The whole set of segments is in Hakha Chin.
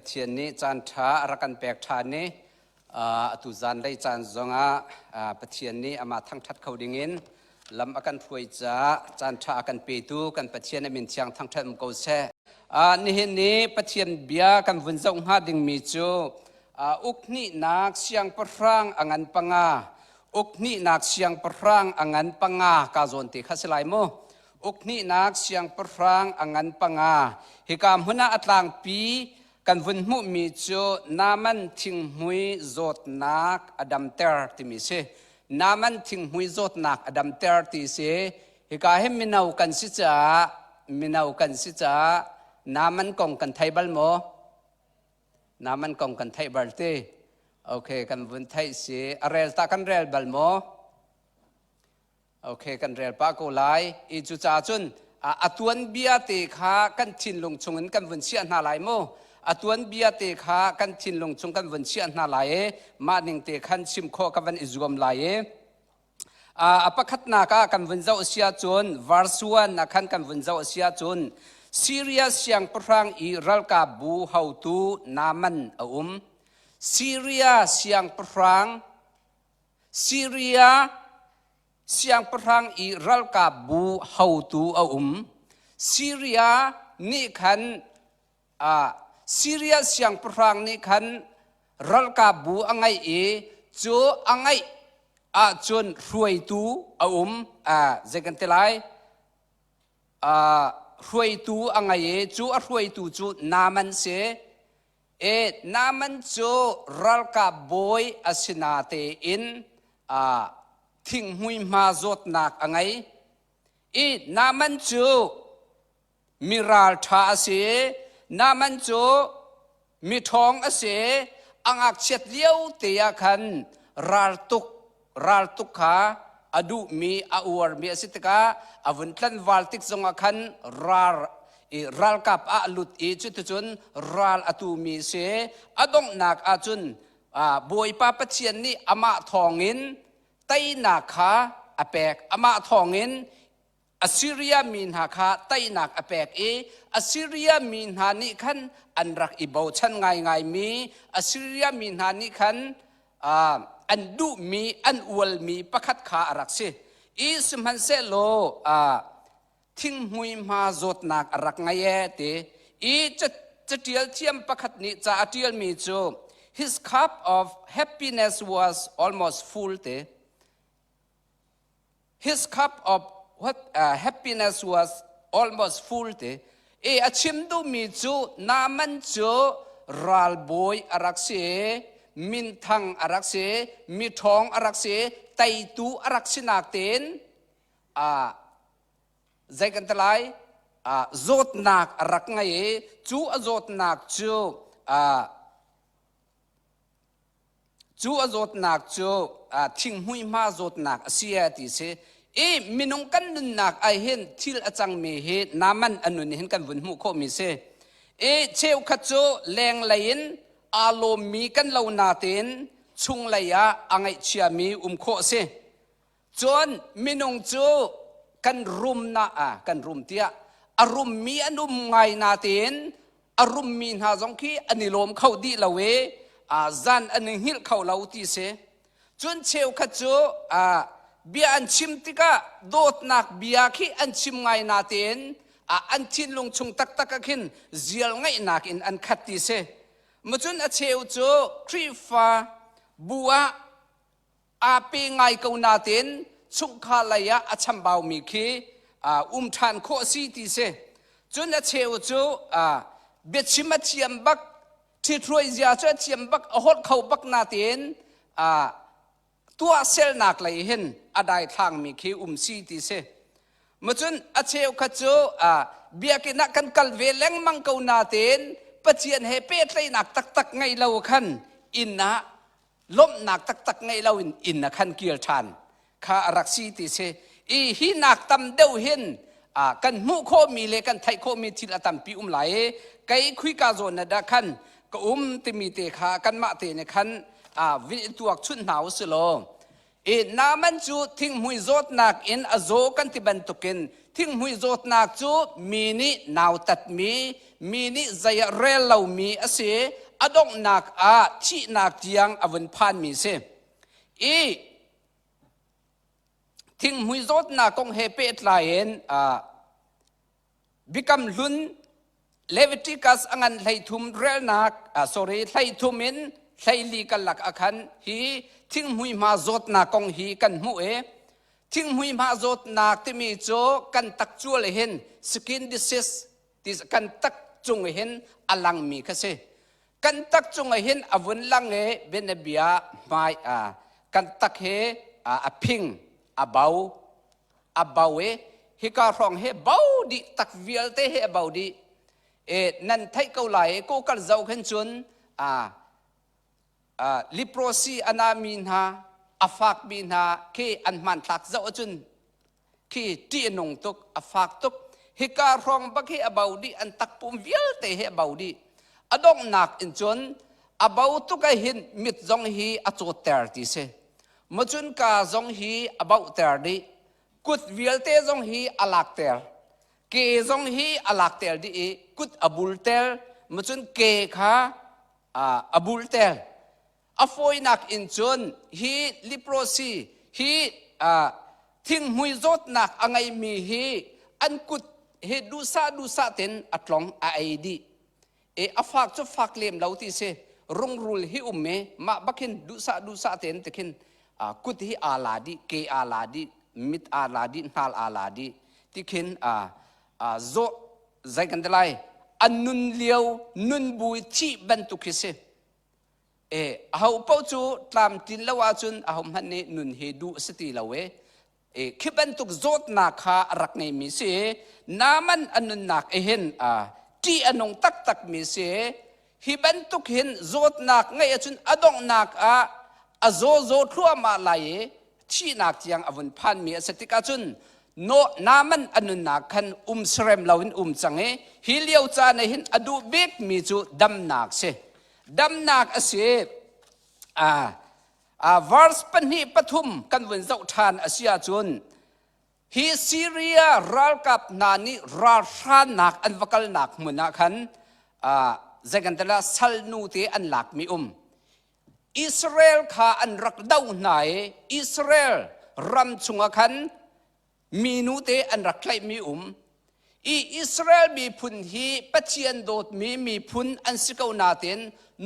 Pathian nih caan ṭha a rak kan pek ṭhan i atu zanlei caan zongah Pathian nih amah thangṭhat kho dingin lam a kan hruai caah caan ṭha a kan petu kan Pathian a min thiang thangṭhat um ko seh. Nihin ni Pathian bia kan vun zoh hnga dingmi cu ukhnihnak siangpahrang a ngan panga ukhnihnak siangpahrang a ngan panga ka zawn te kha si lai mu. Ukhnihnak siangpahrang a ngan panga. Hika hmun ah a tlangpi kan vun hmuhmi cu Naaman thinghmui zawtnak a damter timi si. Naaman thinghmui zawtnak a damter ti si. Hika hi mino kan si caah mino kan si caah Naaman kong kan thei bal maw? Naaman kong kan theih bal ti. Okay, kan vun theih si. A rel ta kan rel bal maw? Okay, kan rel pah ko lai. I cucaah cun a tuanbia te kha kan thinlung chungin kan vun chiah hna lai mu. A tuanbia te kha kan thinlung chung kan vun chiah hna lai i mah ning te khan chim khawh ka van i zuam lai i a pakhatnak ah kan vun zoh sia cun verse 1 ah khan kan vun zoh sia cun Syria siangpahrang i ralkapbu hotu Naaman a um. Syria siangpahrang Siria siangpahrang i ralkapbu hotu a um. Siria nih khan Siria siangpahrang nih khan ralkapbu a ngeih i cu a ngeih ahcun hruaitu a um. Zei kan ti lai? Hruaitu a ngei i cu a hruaitu cu Naaman si. E Naaman cu ralkap bawi a si natein thinghmui hma zawtnak a ngei. I Naaman cu mi ralṭha a si. Naaman cu mi ṭhawng a si. A ngakchiat lio te ah khan raltuk raltuk kha a duhmi a uarmi a si tikah a vun tlanval tik zongah khan ral i ralkap ah a lut i cuticun ral a tumi si. A donghnak ahcun Bawipa Pathian nih amah thawngin teinak kha a pek. Amah thawngin Assyria mi hna kha teinak a pek i Assyria mi hna nih khan an rak i bochan ngaingaimi Assyria mi hna nih khan an duhmi an ualmi pakhat kha a rak si. I sihmanhsehlaw thinghmui hma zawtnak a rak ngei ee ti i caṭial thiam pakhat nih ca a ṭialmi cu his cup of happiness was almost full ti. His cup of what happiness was almost full ti. E a chim duhmi cu Naaman cu ralbawi a rak si, minthang a rak si, miṭhawng a rak si, teitu a rak si nak tein zei kan ti lai zawtnak a rak ngei i cu a zawtnak cu Cu a zawtnak cu thinghmui hma zawtnak a si ti si. I minung kan nunnak ah hin thil a cangmi hi Naaman a nun hin kan vun hmuh khawhmi si. I cheukhat cu lenglei in aa lawmmi kan lo natein chunglei ah a ngaihchiami um khawh a si. Cun minung cu kan rum na ah kan rum tiah a rummi an um ngai natein a rummi hna zong khi an i lawm kho dih lo i zan an i hngilh kho lo ti si. Cun cheukhat cu bia an chim tikah dawtnak bia khi an chim ngai natein an thinlung chung taktak ah khin zial ngaihnak in an khat ti si. Macun a cheu cu Khrihfa bu ah aa pe ngai ko natein chungkhar lei ah a chambaumi khi um ṭhan khawh a si ti si. Cun a cheu cu biachim a thiam bak, ṭhithruai zia cu a thiam bak, a holh kho bak natein tuahselnak lei hin a daithlangmi khi um si ti si. Macun a cheukhat cu biakinn ah kan kal ve lengmang ko natein Pathian he pehtlaihnak taktak ngei lo khan inn ah lawmhnak taktak ngeih loin inn a khan kir ṭhan kha a rak si ti si. I hi nak tam deuh hin kan hmuh khawhmi le kan theih khawhmi thil a tampi um lai i kei khuika zawn na dah khan ka um timi te kha kanmah te nih khan vin tuak chunh hna u si law. I Naaman cu thinghmui zawtnak in a zaw kan ti bantukin thinghmui zawtnak cu mi nih nautatmi, mi nih zei ah rel lomi a si. A donghnak ah thihnak tiang a vun phanmi si. I thinghmui zawtnak kong he pehtlai in Biakam Hlun Leviticus a ngan 13 relnak sorry 13 in 14 karlak ah khan hi thinghmui hma zawtnak kong hi kan hmuh i thinghmui hma zawtnak timi cu kan takcual hin skin disease ti kan tak cung hin a langmi kha si. Kan tak cung hin a vun lang i bianabia hmai kan tak he a phing a bo a bo i hika hrawng hi bo dih tak vialte hi a bo dih. E nan theih ko lai i ko kal zoh khin cun a leprosy a nami hna a fakmi hna khi an hmanthlak zoh ahcun khi ṭih a nung tuk a fak tuk. Hika hrawng bak hi a bo dih an takpum vialte hi a bo dih. A donghnak in cun a bo tuk ah hin mit zong hi a cawtter ti si. Macun ka zong hi a bauhter dih. Kut vialte zong hi a lakter. Ke zong hi a lakter dih i kut a bulter. Macun ke kha a bulter. A fawinak in cun hi leprosy hi thinghmui zawtnak a ngeimi hi an kut hi duhsah duhsah ten a tlong a ei dih. E a fak cu fak lem lo ti si. Rungrul hi um e mah bakhin duhsah duhsah tein tikhin kut hi aa la dih, ke aa la dih, mit aa la dih, hnal aa la dih. Tikhin zawh zei kan ti lai an nun lio nun bu i thih bantuk hi si. E aho paoh cu tlamtlin lo ahcun aho hmanh nih nun hi duh a si ti lo e. Khi bantuk zawtnak kha a rak ngeimi si. Naaman a nunnak i hin ṭih a nung taktakmi si. Hi bantuk hin zawtnak ngeih ahcun a donghnak ah a zaw zaw thluahmah lai i thihnak tiang a vun phanmi a si tikah cun Naaman a nunnak khan um serem loin um cang i hi lio caan ah hin a duh bikmi cu damnak si. Damnak a si. Verse pahnih pathum kan vun zoh ṭhan a si ahcun hi Syria ralkap hna nih ralhrannak an va kalnak hmun ah khan zei kan ti salnu te an lakmi um. Israel kha an rak doh hna i Israel ram chungah khan minu te an rak tlaihmi um. I Israel miphun hi Pathian dawtmi miphun an si ko nain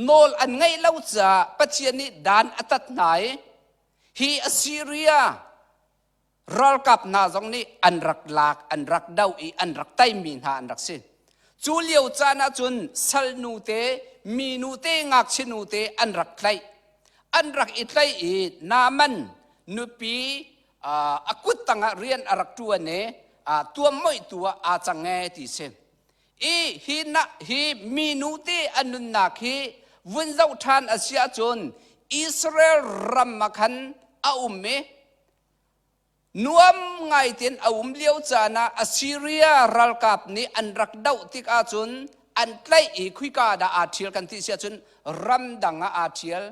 nawl an ngaih lo caah Pathian nih dan a tat hna i hi Assyria ralkap hna zong nih an rak lak an rak doh i an rak teimi hna an rak si. Cu lio caan ahcun salnu te minu te ngakchia nu te an rak tlaih. An rak i tlaih i Naaman nupi a kut tangah rian a rak ṭuan i tuammoihtu ah aa cang ee ti si. I hi na hi minu te a nunnak hi vun zoh ṭhan a si ahcun Israel ram ah khan a um i nuam ngai tein a um lio caan ah Assyria ralkap nih an rak doh tik ahcun an tlaih i khuika dah aa ṭhial kan ti si ahcun ramdang ah aa ṭhial.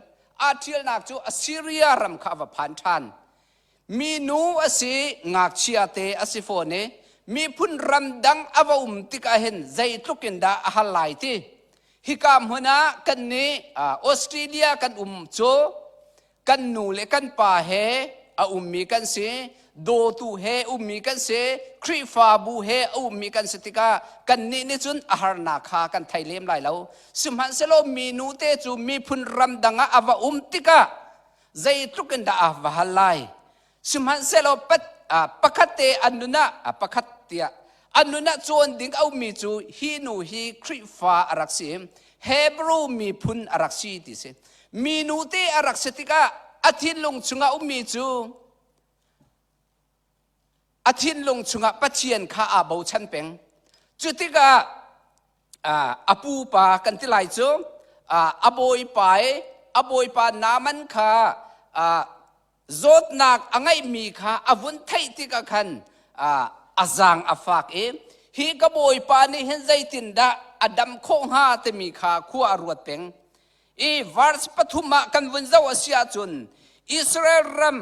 Aa ṭhialnak cu Assyria ram kha a va phan ṭhan. Minu a si, ngakchia te a si fawn i miphun ramdang a va um tikah hin zeitluk in dah a hal lai ti. Hika hmun ah kannih Australia kan um cu kan nu le kan pa he a ummi kan si, dawtu he ummi kan si, Khrihfabu he a ummi kan si tikah kannih nih cun a harnak kha kan thei lem lai lo. Sihmanhsehlaw minu te cu miphun ramdang ah a va um tikah zeitluk in dah a va hal lai. Sihmanhsehlaw pakhat te an nun ah pakhat tiah an nun ah cawn ding a ummi cu hi nu hi Khrihfa a rak si, Hebrew miphun a rak si ti si. Minu te a rak si tikah a thinlung chungah ummi cu a thinlung chungah Pathian kha aa bochan peng. Cu tikah a pupa kan ti lai cu a bawipa i a bawipa Naaman kha zawtnak a ngeihmi kha a vun theih tikah khan a zaang a fak i hi ka bawipa nih hin zeitindah a dam khawh hnga timi kha khua a ruat peng. I verse pathum ah kan vun zoh a si ahcun Israel ram.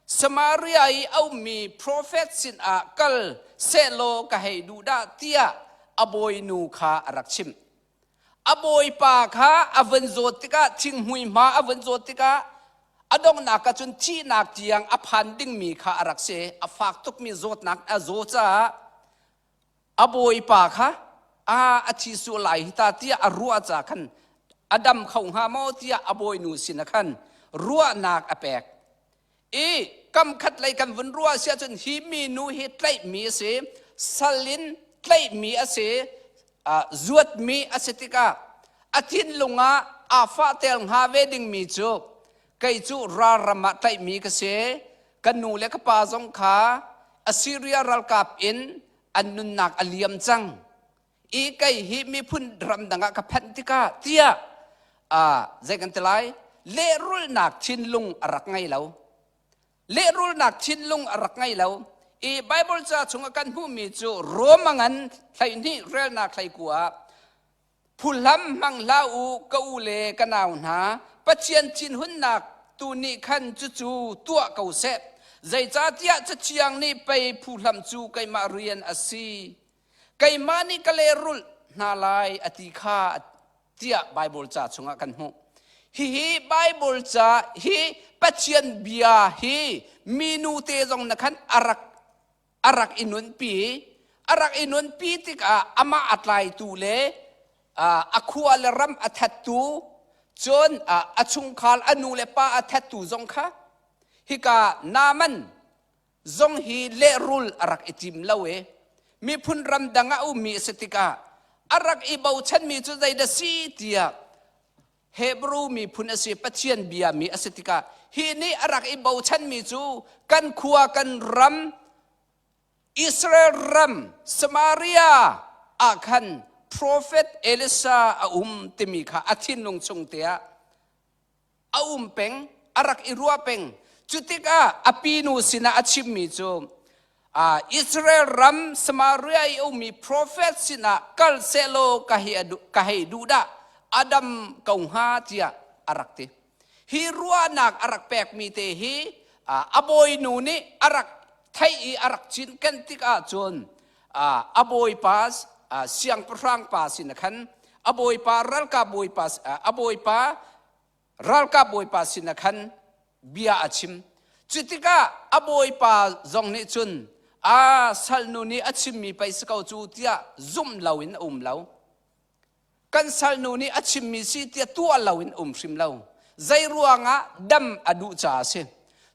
Samaria i a ummi profet sinah kal sehlaw ka hei duh dah tiah a bawinu kha a rak chimh. A bawipa kha a vun zawt tikah thinghmui hma a vun zawt tikah a donghnak ah cun thihnak tiang a phan dingmi kha a rak si. A fak tukmi zawtnak a zaw caah a bawipa kha a a thi sual lai hi ta tiah a ruah ca khan a dam kho hnga maw tiah a bawinu sin ah khan ruahnak a pek. I kamkhat lei kan vun ruah si ahcun hi minu hi tlaihmi a si, sal in tlaihmi a si, zuatmi a si tikah a thinlung ah aa fahter hnga ve dingmi cu kei cu ralram ah tlaihmi ka si, ka nu le ka pa zong kha Assyria ralkap in an nunnak a liam cang. I kei hi miphun ramdang ah ka phanh tikah tiah zei kan ti lai lehrulhnak thinlung a rak ngei lo. Lehrulhnak thinlung a rak ngei lo. I Bible ca chungah kan hmuhmi cu Rome a ngan 12 relnak 19 ah Phuhlam hmang hlah u ka u le ka nau hna Pathian thinhunnak tu nih khan cucu tuah ko seh. Zeicahtiah Cathiang nih pei phuhlam cu keimah rian a si. Keimah nih ka lehrulh hna lai a ti kha tiah Baibal ca chungah kan hmuh. Hihi Baibal ca hi Pathian bia hi minu te zong na khan a rak a rak i nunpi. A rak i nunpi tikah amah a tlaitu le a khua le ram a thattu cun a chungkhar a nu le pa a thattu zong kha hika Naaman zong hi lehrul a rak i tim lo i miphun ramdang ah ummi a si tikah a rak i bochanmi cu zeidah si tiah Hebrew miphun a si Pathian biami a si tikah hi nih a rak i bochanmi cu kan khua kan ram Israel ram Samaria ah khan profet Elisha a um timi kha a thinlung chung te ah a um peng a rak i ruah peng cu tikah a pinu sinah a chimmi cu Israel ram Samaria i ummi profet sinah kal sehlaw ka hei ka hei duh dah a dam ko hnga tiah a rak ti. Hi ruahnak a rak pekmi te hi a bawinu nih a rak theih i a rak cinken tikah cun a bawipa siangpahrang pa sin khan a bawipa ralkap bawipa a bawipa ralkap bawipa sinah khan bia a chim. Cu tikah a bawipa zong nih cun a salnu nih a chimmi pei si ko cu tiah zumh loin a um lo. Kan salnu nih a chimmi si tiah tuah loin um hrim lo. Zei ruangah dam a duh caah a si.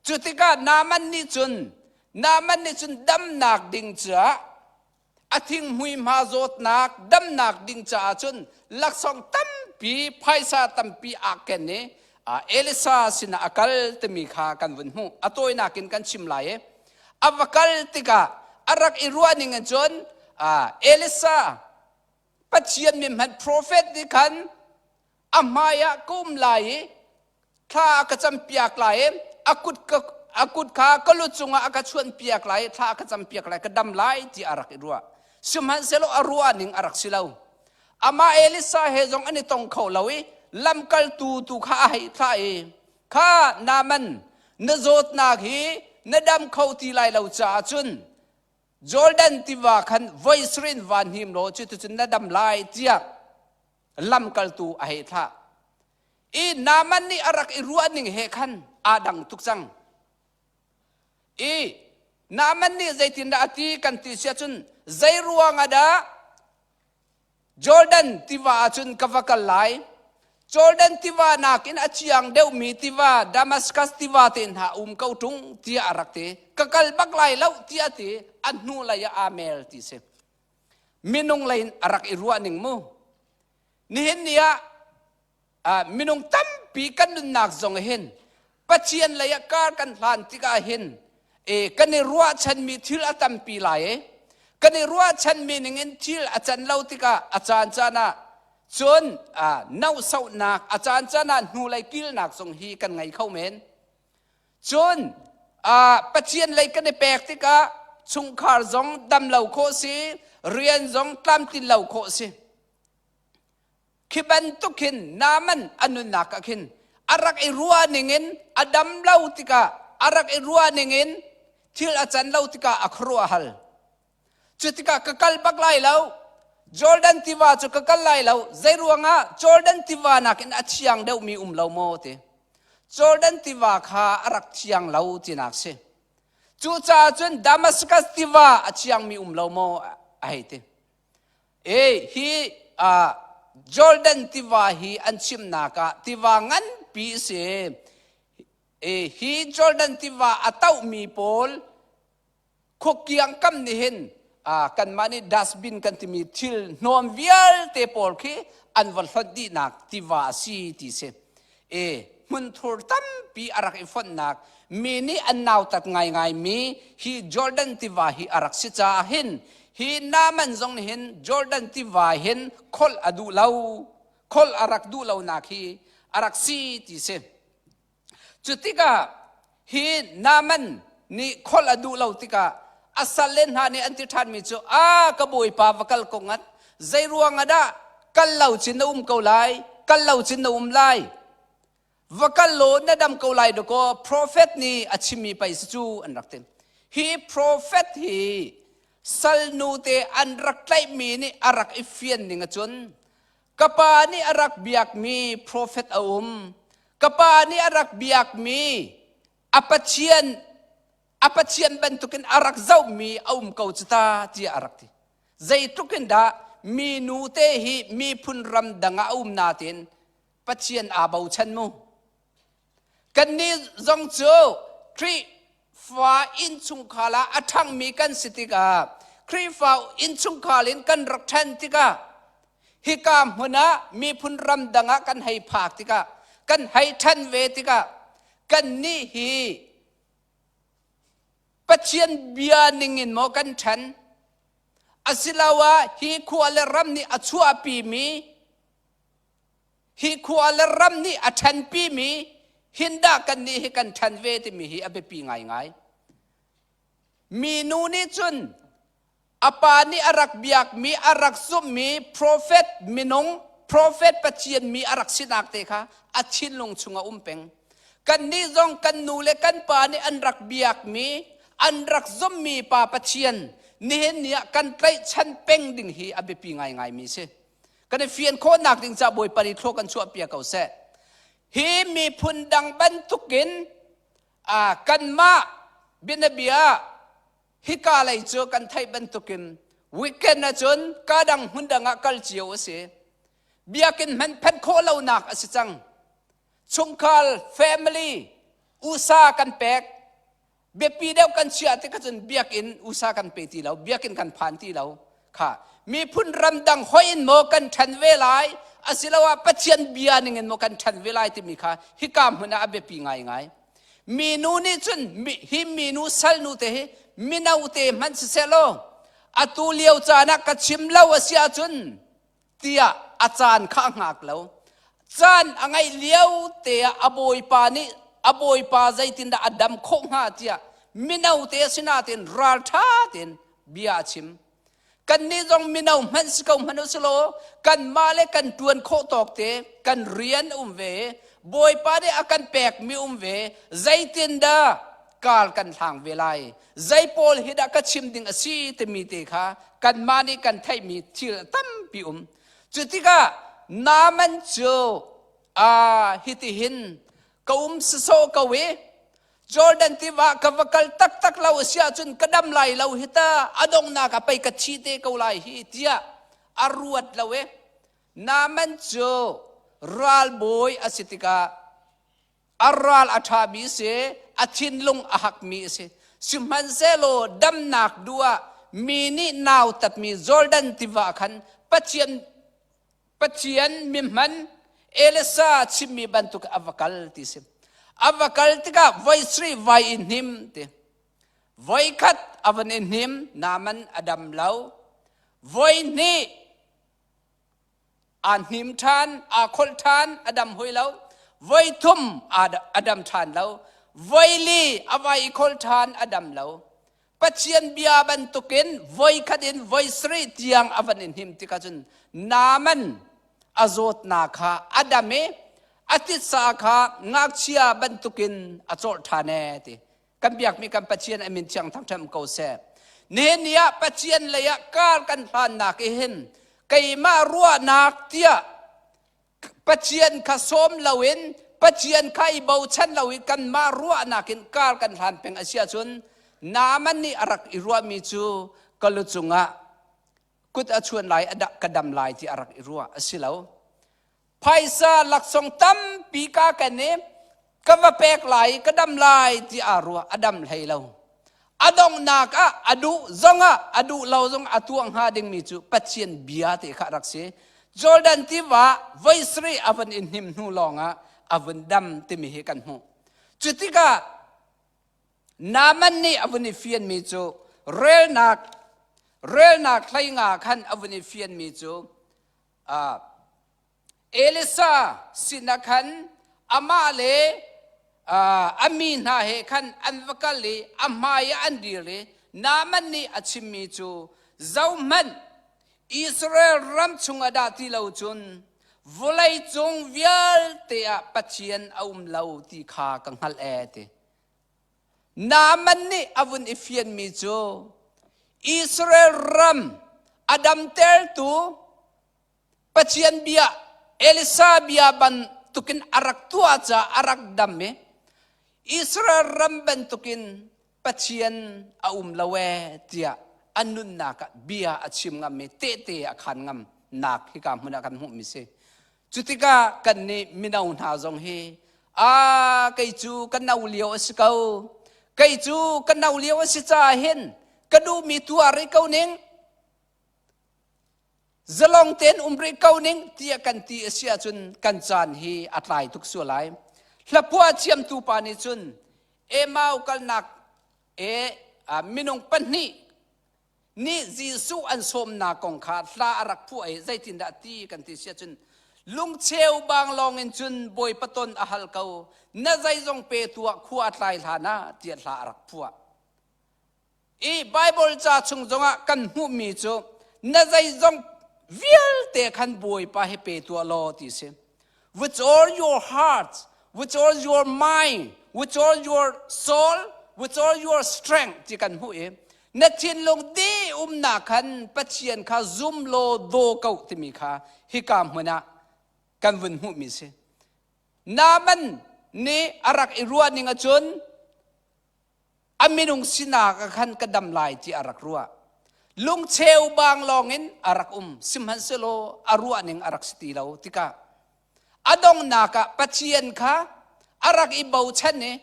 Cu tikah Naaman nih cun Naaman nih cun damnak ding caah a thinghmui hma zawtnak damnak ding caah cun laksawng tampi phaisa tampi aa ken i Elisa sinah a kal timi kha kan vun hmuh a tawinak in kan chim lai i a va kal tikah a rak i ruah ning in cun Elisa Pathian mi hmanh profet nih khan a hmai ah ka um lai i thla a ka campiak lai i a kut ka a kut kha ka lu cungah a ka chuanpiak lai i thla a ka campiak lai ka dam lai ti a rak i ruah sihmanhsehlaw a ruah ning a rak si lo amah Elisa he zong an i tong kho lo i lamkaltu tu kha a hei thlah i kha Naaman na zawtnak hi na dam kho ti lai lo caah cun Jordan tiva khan voi sarih in van hnim law cuticun na dam lai tiah lamkaltu a hei thlah. I Naaman nih a rak i ruah ning he khan aa dang tuk cang. I Naaman nih zeitindah a ti kan ti si ahcun zei ruang ah dah Jordan tiva ahcun ka va kal lai. Jordan tiva nakin a ciang deuhmi tiva Damascus tiva te hna um ko ṭung tiah a rak ti. Ka kal bak lai lo tiah a ti. A hnu lei ah aa mel ti si. Minung lei in a rak i ruah ning mu. Nihin ni ah minung tampi kan nunnak zong hin Pathian lei ah kar kan hlan tikah hin kan i ruahchanmi thil a tampi lai i kan i ruahchanmi ningin thil a can lo tikah a caan caan ah cun nauhsohnak a caan caan ah hnulei kilnak zong hi kan ngei kho men. Cun Pathian lei kan i pek tikah chungkhar zong dam lo khawh si, rian zong tlamtlin lo khawh si. Khi bantuk hin Naaman a nunnak ah khin a rak i ruah ningin a dam lo tikah a rak i ruah ningin thil a can lo tikah a khuaruah hal. Cu tikah ka kal bak lai lo. Jordan tiva cu ka kal lai lo. Zei ruangah Jordan tiva nakin a thiang deuhmi um lo maw ti. Jordan tiva kha a rak thiang lo tinak si. Cucaah cun Damascus tiva a thiangmi um lo maw a hei ti. E hi Jordan tiva hi an chimnak ah tiva nganpi a si. E hi Jordan tiva a tohmi pawl khuakiang kam nih hin kanmah nih dustbin kan timi thil hnawm vialte pawl khi an va hlonh dihnak tiva a si ti si. E hmunthur tampi a rak i fonhnak mi nih an nautat ngaingai mi hi Jordan tiva hi a rak si caah hin hi Naaman zong nih hin Jordan tiva hin kholh a duh lo kholh a rak duh lonak hi a rak si ti si. Cu tikah hi Naaman nih kholh a duh lo tikah a salle hna nih an ti ṭhanmi cu a ka bawipa va kal ko ngat zei ruang ah dah kal lo cin na um ko lai kal lo cin na um lai va kal law na dam ko lai dakaw profet nih a chimmi pei si cu an rak ti hi profet hi salnu te an rak tlaihmi nih a rak i fian ning ahcun Ka pa nih a rak biakmi profet a um. Ka pa nih a rak biakmi a Pathian a Pathian bantukin a rak zohmi a um ko cu ta tiah a rak ti. Zeitluk in dah minu te hi miphun ram dang ah a um natin Pathian aa bochan mu. Kannih zong cu Khrihfa innchungkhar ah a ṭhangmi kan si tikah Khrihfa innchungkhar in kan rak ṭhan tikah hika hmun ah miphun ramdang ah kan hei phak tikah kan hei ṭhan ve tikah kannih hi Pathian bia ningin maw kan ṭhan asiloah hi khua le ram nih a chuahpimi Hi khua le ram nih a ṭhenpimi hindah kannih hi kan ṭhen ve timi hi a biapi ngaingai. Minu nih cun a pa nih a rak biakmi, a rak zumhmi profet minung, profet Pathian mi a rak sinak te kha a thinlung chung a um peng. Kannih zong kan nu le kan pa nih an rak biakmi, an rak zumhmi pa Pathian nihin ni ah kan tlaihchan peng ding hi a biapi ngaingaimi si. Kan i fian khawhnak ding ca Bawipa nih thlua kan chuahpiak ko seh. Hi miphun dang bantukin kanmah bianabia hika lei cu kan theih bantukin weekend ahcun ka dang hmun dang ah kal cio a si. Biakinn hmanh phanh khawh lonak a si cang. Chungkhar family usa kan pek biapi deuh kan chiah tik ahcun biakinn usa kan pe ti lo biakinn kan phan ti lo kha miphun ramdang hoi in maw kan ṭhen ve lai asiloah Pathian bia ning in maw kan ṭhen ve lai timi kha hika hmun ah a biapi ngaingai minu nih cun hi minu salnu te hi mino te hmanh siseh law atu lio caan ah ka chim lo a si ahcun tiah a caan kha a hngak lo. Caan a ngeih lio te ah a bawipa nih a bawipa zeitindah a dam khawh hnga tiah mino te a si nain ralṭha tein bia a chim. Kannih zong mino hmanh si ko hmanh u si law kanmah le kan ṭuan khawh tawk te kan rian um ve Bawipa nih a kan pekmi um ve zeitindah kar kan hlang ve lai zei pawl hi dah ka chim ding a si timi te kha kanmah nih kan theihmi thil tampi um cu tikah Naaman cu a hitihin ka um sasawh ko i Jordan tiva ka va kal taktak lo a si ahcun ka dam lai lo hi ta a donghnak ah pei ka thi te ko lai hi tiah a ruat lo i Naaman cu ralbawi a si tikah A ral a ṭhami si, a thinlung a hakmi a si. Sihmanhsehlaw damnak duh ah mi nih nautatmi Jordan tiva khan Pathian Pathian mihman Elisa chimmi bantuk a va kal ti si. A va kal tikah voi sri vai i hnim ti. Voi khat a van i hnim, Naaman a dam lo. Voi hnih aa hnim ṭhan, aa kholh ṭhan, a dam hoi lo. Voi thum a dam ṭhan lo. Voi li a vai i kholh ṭhan, a dam lo. Pathian bia bantukin voi khat in voi sarih tiang a van i hnim tikah cun Naaman a zawtnak kha a dam i a titsa kha ngakchia bantukin a cawlh ṭhan ee ti. Kan biakmi kan Pathian a min thiang thangṭhat ko seh. Nihin ni ah Pathian lei ah kar kan hlannak i hin keimah ruahnak tiah Pathian kha sawm loin Pathian kha i bochan loin kanmah ruahnak in kar kan hlan peng a si ahcun Naaman nih a rak i ruahmi cu ka lu cungah kut a chuan lai a ka dam lai ti a rak i ruah a si lo. Phaisa laksawng tampi ka ken i ka va pek lai ka dam lai ti aa ruah a dam hlei lo. A donghnak ah a duh zongah a duh lo zong a tuah hnga dingmi cu Pathian bia te kha a rak si. Jordan tiva voi sarih a vun i hnim hnu lawngah a vun dam timi hi kan hmuh. Cu tikah Naaman nih a vun i fianmi cu relnak relnak hleinga khan a vun i fianmi cu Elisa sinah khan amah le a mi hna he khan an va kal i a hmai ah an dir i Naaman nih a chimmi cu zohhmanh Israel ram chungah dah ti lo cun vawlei cung vialte ah Pathian a um lo ti kha ka hngalh ee ti. Naaman nih a vun i fianmi cu Israel ram a damtertu Pathian bia Elisa bia bantukin a rak tuah caah a rak dam i Israel ram bantukin Pathian a um lo ee tiah a nunnak ah bia a chim ngam i tehte a khan ngam nak hika hmun ah kan hmuhmi si. Cu tikah kannih mino hna zong hi a kei cu ka no lio a si ko kei cu ka no lio a si caah hin ka duhmi tuah rih ko ning zalong tein um rih ko ning tiah kan ti a si ahcun kan caan hi a tlai tuk sual lai. Hlaphuah thiamtu pa nih cun Emau kalnak e minung pahnih nih Jesuh an sawmnak kong kha hla a rak phuah i zeitindah ti kan ti si ahcun lungcheu bang lawng in cun Bawipa ton a hal ko na zeizong pe tuah khua a tlai hlan ah tiah hla a rak phuah. I Bible ca chung zongah kan hmuhmi cu na zeizong vialte khan Bawipa hi pe tuah law ti si. With all your heart, with all your mind, with all your soul, with all your strength ti kan hmuh i na thinlung di umnak khan Pathian kha zum law daw ko timi kha hika hmun ah kan vun hmuhmi si. Naaman nih a rak i ruah ning ahcun a minung sinak ah khan ka dam lai ti a rak ruah. Lungcheu bang lawngin a rak um. Sihmanhsehlaw a ruah ning a rak si ti lo tikah a donghnak ah Pathian kha a rak i bochan i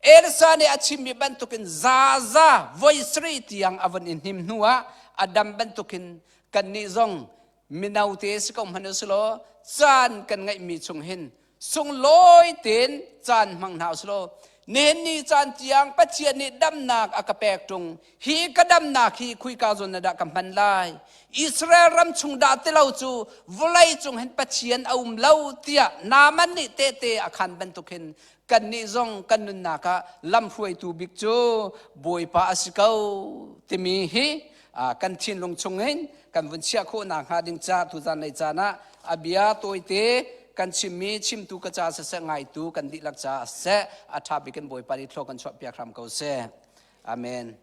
Elsa nih a chimmi bantukin zaza voi sarih tiang a von i hnim hnu ah a dam bantukin kannih zong mino te si ko hmanh usilaw caan kan ngeihmi chung hin sunglawi tein caan hmang hna usilaw nihin ni caan tiang Pathian nih damnak a ka pek ṭung hi ka damnak hi khuika zawn na dah ka hman lai Israel ram chung dah ti lo cu vawlei cung hin Pathian a um lo tiah Naaman nih tehte a khan bantuk hin kannih zong kan nunnak ah lamhruaitu bik cu Bawipa a si ko timi hi kan thinlung chungin kan vun chiah khawh nakhnga ding ca tuzan lei caan ah a bia tawite kan chimmi chimtu ka ca siseh ngaitu kan dihlak ca siseh a ṭha bik in Bawipa nih thlua kan chuahpiak hram ko seh. Amen.